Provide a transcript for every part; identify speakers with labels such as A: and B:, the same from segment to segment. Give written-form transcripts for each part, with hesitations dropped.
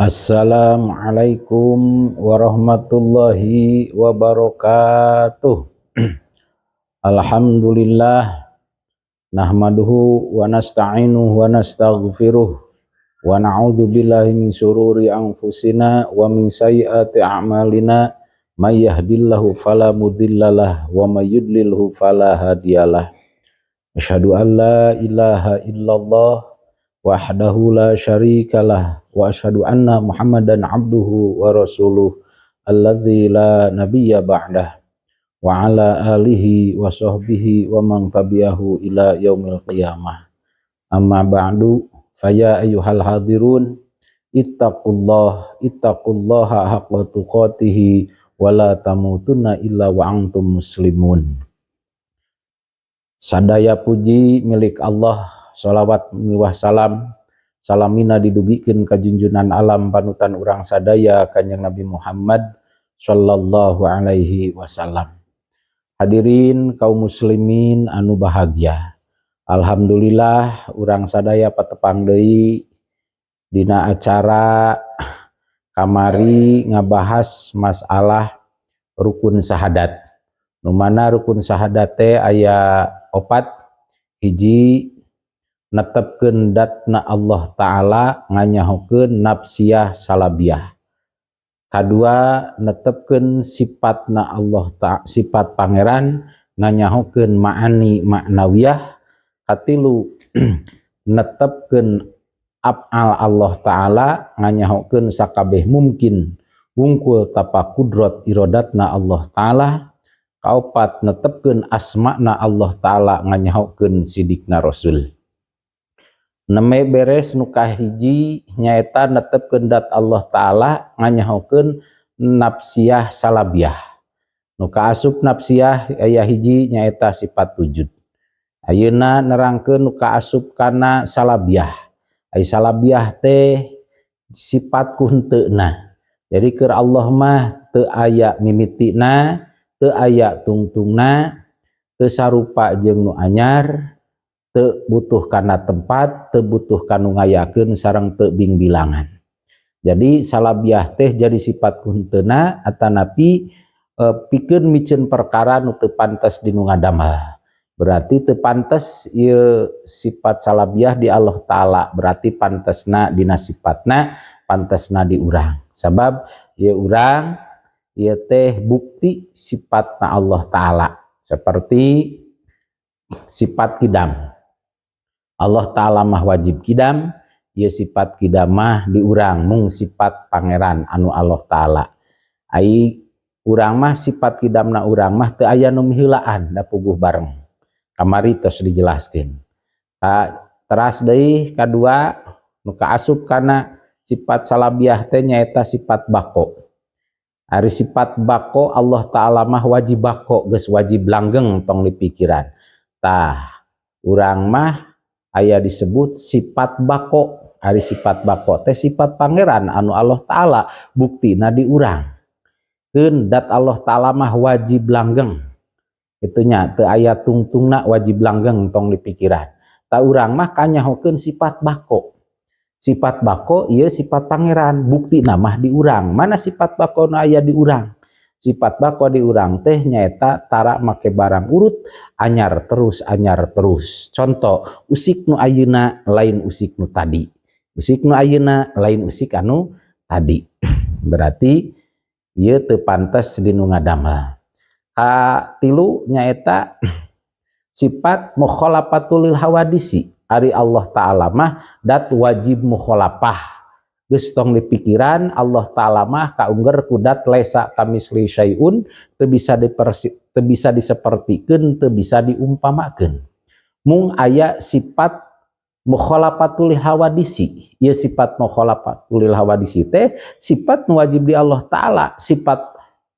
A: Assalamualaikum warahmatullahi wabarakatuh. Alhamdulillah nahmaduhu wa nasta'inuhu wa nastaghfiruh wa na'udzu billahi min syururi anfusina wa min sayyiati a'malina, may yahdihillahu fala mudhillalah wa may yudlilhu fala hadiyalah. Asyhadu an la ilaha illallah wahdahu la syarikalah wa asyhadu anna Muhammadan abduhu wa rasuluh alladzi la nabiyya ba'dah wa ala alihi wa sahbihi wa man tabi'ahu ila yaumil qiyamah. Amma ba'du, faya ayyuhal hadirun, ittaqullah, ittaqullaha haqqa tuqatihi wa la tamutunna illa wa antum muslimun. Sadaya puji milik Allah, sholawat miwah salam salamina didugikeun ka junjunan alam, panutan urang sadaya, Kanjeng Nabi Muhammad sallallahu alaihi wasallam. Hadirin kaum muslimin anu bahagia. Alhamdulillah, urang sadaya patepang deui dina acara kamari ngabahas masalah rukun syahadat. Nu mana rukun syahadat teh aya opat: hiji, netepkeun datna Allah Ta'ala nganyahokeun nafsiyah salabiah; kadua, netepkeun sifatna Allah ta, sifat Pangeran nganyahokeun ma'ani maknawiyah; katilu, netepkeun af'al Allah Ta'ala nganyahokeun sakabeh mungkin wungkul tapa kudrot irodatna Allah Ta'ala; kaopat, netepkeun asma'na Allah Ta'ala nganyahokeun sidikna Rasul. Nembe beres nu kahiji, nyaeta netepkeun dat Allah Ta'ala nganyahokeun nafsiyah salabiah. Nu kaasup nafsiyah aya hiji, nyaeta sifat wujud. Ayeuna nerangkeun nu kaasup kana salabiah. Ai salabiah teh sifat ku henteuna. Jadi keur Allah mah teu aya mimitina, teu aya tungtungna, teu sarupa jeung nu anyar, teu butuh kana tempat, teu butuh kanu ngayakeun, sareng teu bingbilangan. Jadi salabiah teh jadi sifat ku henteuna atanapi pikeun miceun perkara nu teu pantes di nu ngadamel. Berarti teu pantes ieu sifat salabiah di Allah Ta'ala, berarti pantesna dina sifatna, pantesna di urang. Sabab ieu urang ieu teh bukti sifatna Allah Ta'ala, seperti sifat kidam. Allah Ta'ala mah wajib kidam, ieu sifat kidam mah di urang mung sifat Pangeran anu Allah Ta'ala. Ai urang mah sifat kidamna urang mah teu aya nu miheulaan, da puguh bareng. Kamari tos dijelaskeun. Teras deui, kadua nu kaasup kana sifat salabiah teh nyaeta sifat bako. Ari sifat bako, Allah Ta'ala mah wajib bako, geus wajib langgeng, tong dipikiran. Tah, urang mah aya disebut sifat bako. Ari sifat bako teh sifat Pangeran anu Allah Ta'ala, buktina di urang. Keun dat Allah Ta'ala mah wajib langgeng. Itunya teu aya tungtungna, wajib langgeng, tong dipikiran. Tah, urang mah kanyahokeun sifat bako. Sifat bako ieu sifat Pangeran, buktina mah di urang. Mana sifat bako nu aya di urang? Sifat bako di urang teh nyaeta tara make barang urut, anyar terus, anyar terus. Contoh, usik nu ayeuna lain usik nu tadi, usik nu ayeuna lain usik anu tadi. Berarti ieu teu pantes di nu ngadamel. Katilu nyaeta sifat mukhalafatul hawadisi. Ari Allah Ta'ala mah dat wajib mukhalafah, geus tong dipikiran. Allah Ta'ala mah kaungger ku dat laisa kamitslihi syai'un, teu bisa dipersi, teu bisa disepertikeun, teu bisa diumpamakeun. Mung aya sifat mukhalafatul hawadisi. Ieu sifat mukhalafatul hawadisi teh sifat nu wajib di Allah Ta'ala, sifat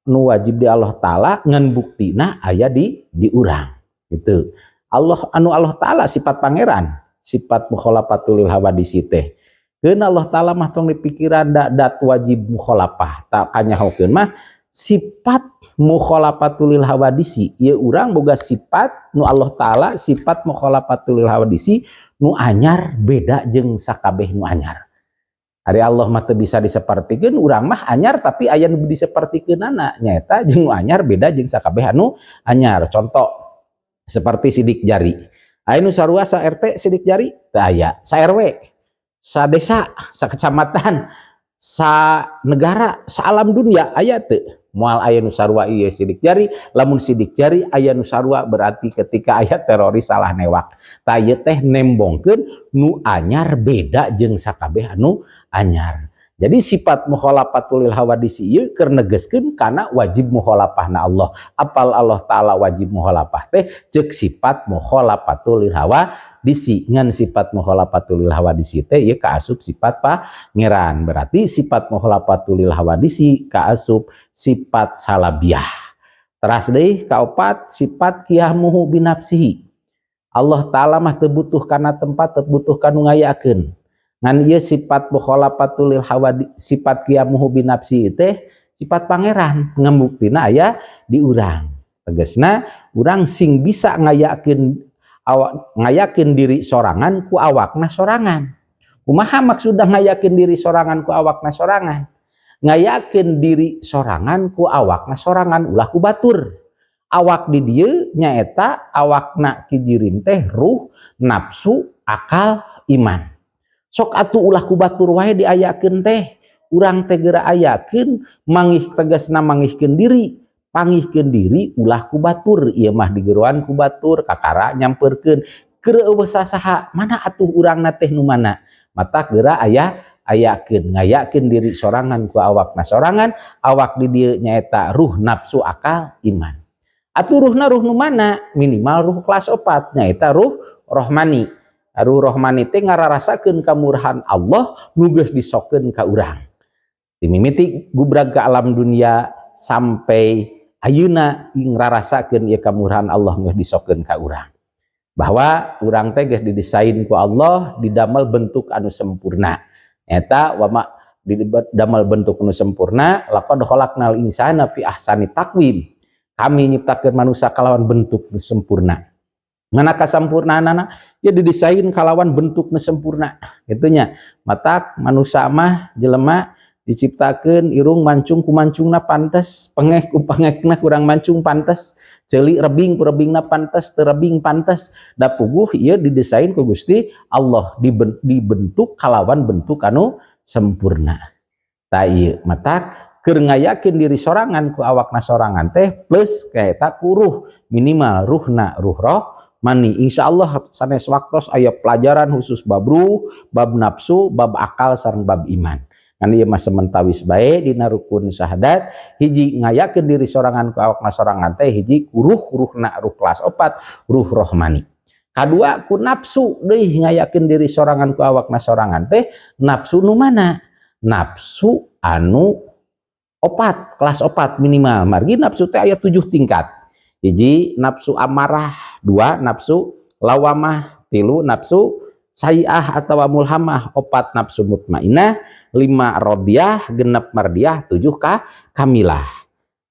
A: nu wajib di Allah Ta'ala ngan buktina aya di urang gitu. Allah anu Allah Ta'ala, sifat Pangeran, sifat mukhalafatul hawadisi teh. Keun Allah Ta'ala mah tong dipikiran, dat wajib mukhalafah. Tah, kanyahokeun mah sifat mukhalafatul hawadisi ieu urang boga sifat nu Allah Ta'ala, sifat mukhalafatul hawadisi nu anyar, beda jeung sakabeh nu anyar. Ari Allah mah teu bisa disapertikeun, urang mah anyar tapi aya nu disapertikeunana, nyaeta jeung nu anyar beda jeung sakabeh anu anyar. Contoh seperti sidik jari. Aya nu sarua sa RT sidik jari? Teu aya. Sa RW, sa desa, sa kecamatan, sa negara, sa alam dunia aya teu? Moal aya nu sarua ieu sidik jari. Lamun sidik jari aya nu sarua, berarti ketika aya teroris salah newak. Tah, ieu teh nembongkeun nu anyar beda jeung sakabeh anu anyar. Jadi sifat mukhalafatul lil hawadisi ieu keur negeskeun kana wajib mukhalafahna Allah. Apal Allah Ta'ala wajib mukhalafah teh ceuk sifat mukhalafatul lil hawadisi. Ngan sifat mukhalafatul lil hawadisi teh ieu kaasup sifat Pangeran. Berarti sifat mukhalafatul lil hawadisi kaasup sifat salabiah. Teras deui, kaopat, sifat qiyamuhu binafsihi. Allah Ta'ala mah teu butuh kana tempat, teu butuh kanu ngayakeun. Ngan ieu sifat mukhalafatul lil hawadi, sifat qiyamuhu binafsihi teh sifat Pangeran, ngambuktina aya di urang. Tegasna urang sing bisa ngayakeun awak, ngayakeun diri sorangan ku awakna sorangan. Kumaha maksudna ngayakeun diri sorangan ku awakna sorangan? Ngayakeun diri sorangan ku awakna sorangan, ulah ku batur. Awak di dieu nyaeta awakna Ki Jirim teh ruh, nafsu, akal, iman. Sok atuh ulah ku batur wae diayakeun teh. Urang teh geura ayakeun manggih, tegasna manggihkeun diri, panggihkeun diri ulah ku batur. Ieu mah digeroan ku batur, kakara nyamperkeun keur euweuh sasaha, mana atuh urangna teh nu mana? Matak geura aya ayakeun, ngayakeun diri sorangan ku awakna sorangan. Awak di dieu nyaeta ruh, nafsu, akal, iman. Atuh ruhna ruh nu mana? Minimal ruh kelas 4, nyaeta ruh rohmani. Ruh rohmani teh ngararasakeun kamurahan Allah nu geus disokeun ka urang. Dimimiti gubrag ke alam dunia sampai ayeuna ngrarasakeun ieu kamurahan Allah geus disokeun ka urang. Bahwa urang teh geus didesain ku Allah didamel bentuk anu sempurna. Eta wama didamel bentuk anu sempurna, laqad khalaqnal insana fi ahsani taqwim. Kami nyiptakeun manusia kalawan bentuk nu sempurna. Mana kasampurnaanana? Ya didesain kalawan bentuk nu sempurna. Kitu nya. Matak manusia mah jelema diciptakeun irung mancung ku mancungna pantes, pengek ku pengekna kurang mancung pantes, ceuli rebing ku rebingna pantes, teu rebing pantes. Da puguh ieu didesain ku Gusti Allah, dibentuk kalawan bentuk anu sempurna. Tah, ieu matak keur ngayakeun diri sorangan ku awakna sorangan teh plus kaeta ku ruh, minimal ruhna ruh rohmani. Insyaallah sanes waktos aya pelajaran khusus bab ruh, bab nafsu, bab akal sareng bab iman. Kan ieu mah sementawis bae dina rukun syahadat. Hiji, ngayakeun diri sorangan ku awakna sorangan teh hiji ku ruh, ruhna ruh kelas 4, ruh rohmani. Kadua, ku nafsu deui ngayakeun diri sorangan ku awakna sorangan teh nafsu nu mana? Nafsu anu 4, kelas 4 minimal. Margi nafsu teh aya 7 tingkat. Hiji, nafsu amarah, dua, nafsu lawamah, tilu, nafsu sayiah atau mulhamah, opat, nafsu mutmainah, lima, rodiyah, genep, mardiah, tujuh kamilah.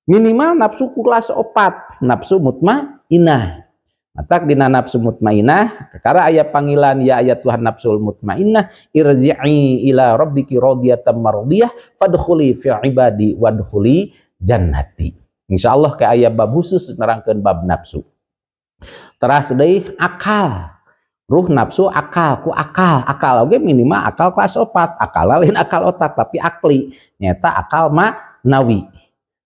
A: Minimal nafsu kelas 4, nafsu mutmainah. Matak dina nafsu mutmainah perkara aya panggilan, ya ayyatuhan nafsul mutmainah irji'i ila rabbiki radiyatan mardiyah fadkhuli fi ibadi wadkhuli jannati. Insyaallah ke aya bab khusus nerangkeun bab nafsu. Teras deui akal. Ruh, nafsu, akal, ku akal. Akal oge minimal akal kelas 4. Akal lain akal otak tapi akli, nyata akal maknawi.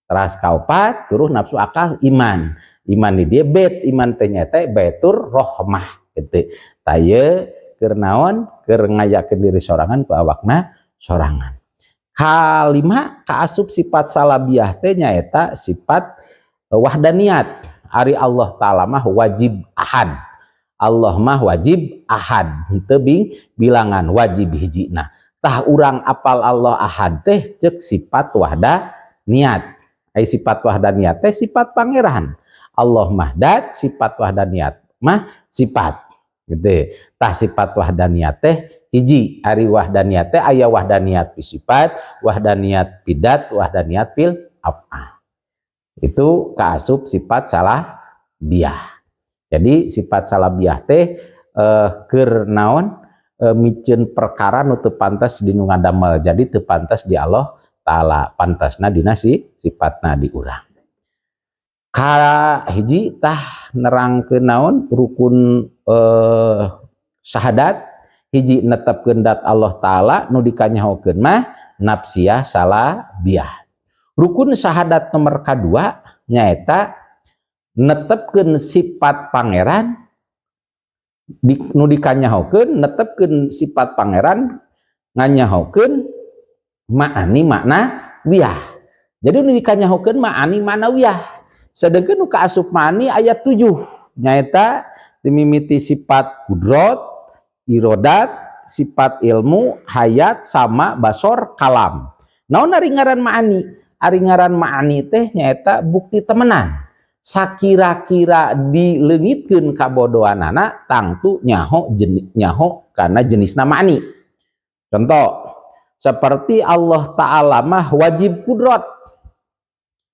A: Teras kaopat, ruh, nafsu, akal, iman. Iman di dia bet, iman teh nyata baitur rohmah gitu. Tah, ieu keur naon? Keur ngayakeun diri sorangan ku awakna sorangan. Kalima, kaasup sifat salabiah teh nyaeta sifat wahdaniyat. Ari Allah Ta'ala mah wajib ahad. Allah mah wajib ahad, henteu bilangan, wajib hiji. Nah, tah urang apal Allah ahad teh cek sifat wahdaniyat. Ai sifat wahdaniyat teh sifat Pangeran. Allah mah dat, sifat wahdaniyat mah sifat gitu. Tah, sifat wahdaniyat teh hiji, ari wahdaniyat teh aya wahdaniyat fi sifat, wahdaniyat fi dzat, wahdaniyat fil af'al. Itu kaasup sifat salabiah. Jadi sifat salabiah teh keur naon? miceun perkara nu teu pantas di nu ngadamel. Jadi teu pantas di Allah Ta'ala, pantasna dina si sifatna di urang. Ka hiji tah nerangkeun naon rukun syahadat. Hiji, netepkeun dat Allah Ta'ala, nu dikanyahokeun mah nafsiyah salbiyah. Rukun syahadat nomor kadua nyaeta netepkeun sifat Pangeran di, nu dikanyahokeun netepkeun sifat Pangeran nganyahokeun ma'ani makna wiyah. Jadi nu dikanyahokeun ma'ani maknawiyah, sedangkan nu kaasup ma'ani aya 7, nyaeta dimimiti sifat kudrot, irodat, sifat ilmu, hayat, sama, basor, kalam. Naon ari ngaran ma'ani? Ari ngaran ma'ani teh nyaeta bukti temenan. Sakira-kira dileungitkeun kabodohanana, tangtu nyaho jenis, nyaho karena jenisna ma'ani. Contoh seperti Allah Ta'ala mah wajib kudrot,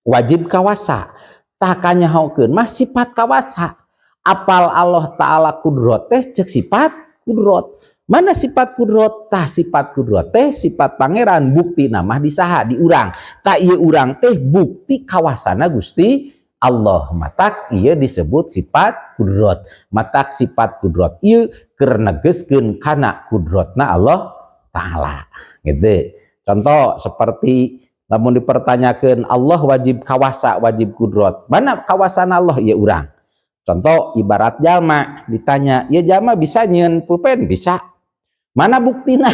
A: wajib kawasa. Tah, kanyahokeun mah sifat kawasa. Apal Allah Ta'ala kudrot teh cek sifat kudrot. Mana sifat kudrot? Tah, sifat kudrot teh sifat Pangeran, bukti nama di saha? Di urang. Tah, ieu urang teh bukti kawasana Gusti Allah. Matak ieu disebut sifat kudrot. Matak sifat kudrot ieu keur negeskeun kana kudrotna Allah Ta'ala gitu. Contoh seperti lamun dipertanyakan Allah wajib kawasa, wajib kudrot, mana kawasan Allah? Ya urang. Contoh ibarat jalma ditanya, ya jalma bisa nyieun pulpen? Bisa. Mana buktina?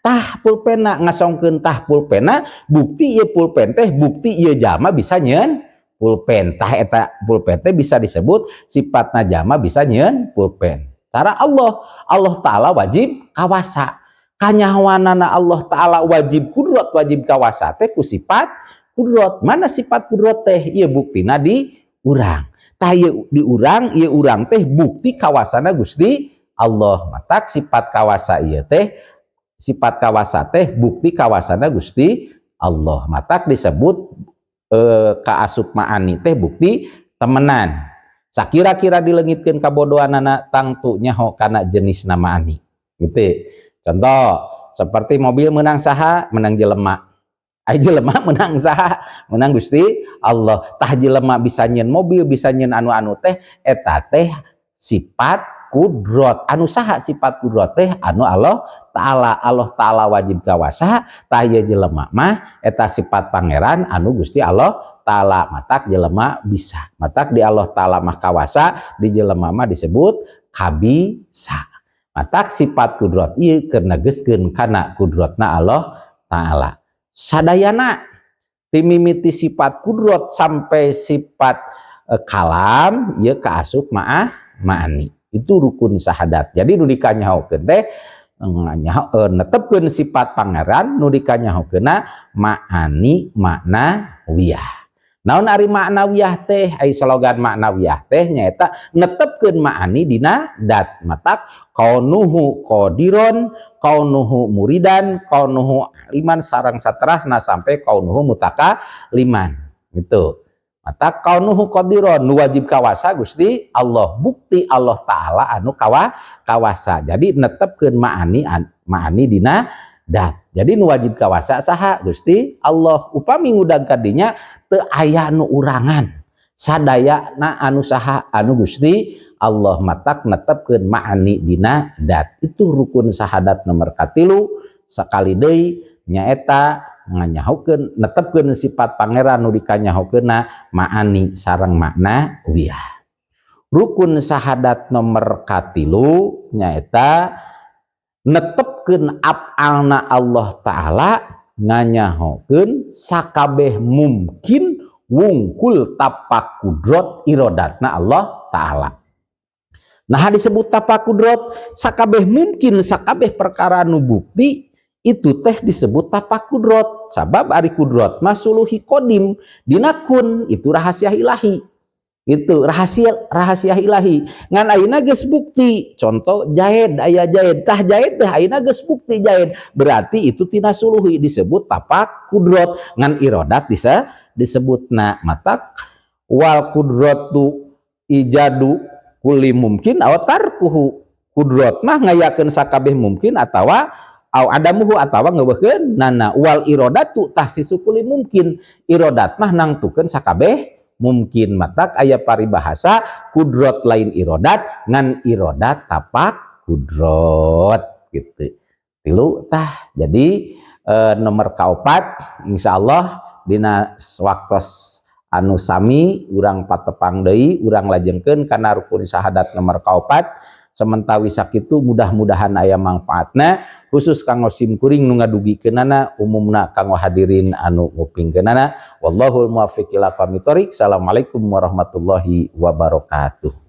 A: Tah, pulpena. Ngasongkeun, tah pulpena, bukti ieu pulpen teh bukti ieu jalma bisa nyieun pulpen. Tah, eta pulpen teh bisa disebut sifatna jalma bisa nyieun pulpen. Cara Allah, Allah Ta'ala wajib kawasa. Kanyahoanana Allah Ta'ala wajib kudrot, wajib kawasa teh ku sifat kudrot. Mana sifat kudrot teh? Ieu buktina di urang. Tah, ieu di urang, ieu urang teh bukti kawasana Gusti Allah. Matak sifat kawasa ieu teh, sifat kawasa teh bukti kawasana Gusti Allah. Matak disebut kaasup ma'ani teh bukti temenan. Sakira-kira dileungitkeun kabodohanana, tangtu nyaho kana jenis ma'ani gitu. Contoh seperti mobil menang saha? Menang jelema. Ai jelema menang saha? Menang Gusti Allah. Tah, jelema bisa nyieun mobil, bisa nyieun anu-anu teh, eta teh sifat kudrot. Anu saha sifat kudrot teh? Anu Allah Ta'ala. Allah Ta'ala wajib kawasa. Tah, ieu jelema mah eta sifat Pangeran anu Gusti Allah Ta'ala. Matak jelema bisa. Matak di Allah Ta'ala mah kawasa, di jelema mah disebut kabisa. Matak sifat kudrot ieu keur negeskeun kana kudrotna Allah Ta'ala. Sadayana timimiti sifat kudrot sampai sifat kalam ieu kaasup ma'ani. Itu rukun syahadat. Jadi nu dikanyahokeun teh netepkeun sifat Pangeran, nu dikanyahokeunna ma'ani maknawiyah. Naon ari maknawiyah teh? Ai slogan maknawiyah teh nyaeta netepkeun ma'ani dina dat. Matak kaunuhu qadiron, kaunuhu muridan, kaunuhu aliman, sareng saterasna sampai kaunuhu mutakaliman gitu. Maka kaunuhu qadiron, nu wajib kawasa Gusti Allah, bukti Allah Ta'ala anu kawasa. Jadi netepkeun ma'ani, ma'ani dina dat. Jadi nu wajib kawasa saha? Gusti Allah. Upami ngudag kadinya teu aya nu urangan, sadaya na anu saha? Anu Gusti Allah. Matak netepkeun ma'ani dina dat. Itu rukun syahadat nomor katilu. Sekali deui, nyaeta nganyahokeun, netepkeun sifat Pangeran, nu dikanyahokeunna ma'ani sareng makna wiyah. Rukun syahadat nomor katilu nyaeta netepkeun af'alna Allah Ta'ala, nganyahokeun sakabeh mungkin wungkul tapak kudrot irodatna Allah Ta'ala. Nah, disebut tapak kudrot, sakabeh mungkin, sakabeh perkara nu bukti itu teh disebut tapak kudrot. Sabab ari kudrot mah suluhi kodim dina kun, itu rahasia ilahi, itu rahasia rahasia ilahi. Ngan ayeuna geus bukti. Contoh Zaid, aya Zaid. Tah, Zaid teh ayeuna geus bukti Zaid, berarti itu tina suluhi, disebut tapak kudrot. Ngan irodat bisa disebutna. Matak wal kudratu ijadu kulli mumkin aw tarkuhu. Kudrot mah ngayakeun sakabeh mungkin atawa au adamuhu, atawa ngeuweuhkeun nana. Wal irodatu takhsisu kulli mungkin, irodat mah nangtukeun sakabeh mungkin. Matak aya paribahasa kudrot lain irodat, ngan irodat tapak kudrot, gitu. Tilu tah. Jadi nomor kaopat, insyaallah dina waktos anu sami urang patepang deui, urang lajengkeun kana rukun syahadat nomor kaopat. Sementawis sakitu, mudah-mudahan aya manfaatna, khusus kanggo sim kuring nu ngadugikeunana, umumna kanggo hadirin anu ngupingkeunana. Wallahul muwaffiq ila aqwamit thoriq. Assalamualaikum warahmatullahi wabarakatuh.